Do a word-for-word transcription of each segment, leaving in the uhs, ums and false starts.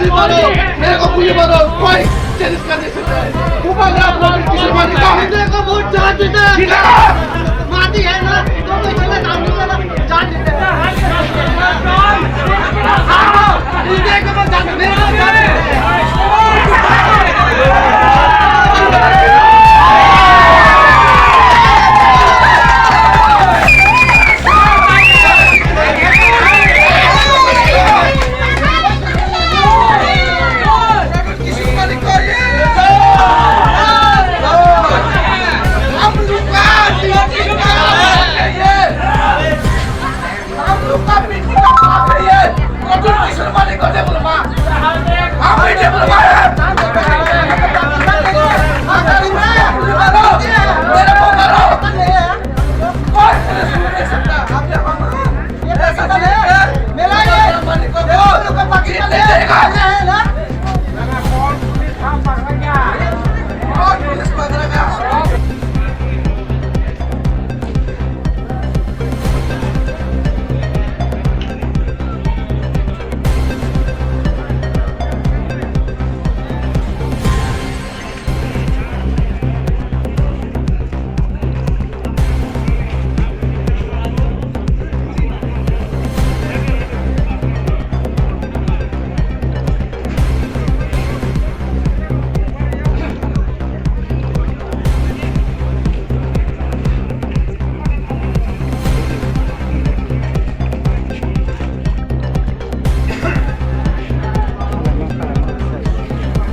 मारो, मेरे को गोली मारो, कोई चैलेंज करने से पहले। ऊपर जा, ऊपर किसी को निकाल। मेरे को वोट जान देता है। माटी है ना, तो मैं इसलिए काम नहीं करना, जान देता है। हाँ, हाँ, इनके को मत जान दे, मेरे को जान दे।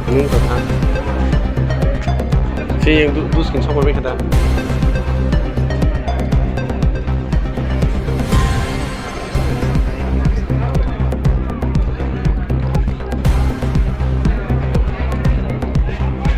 Nung kha. Si yang du-, duskin sokor bai kha da.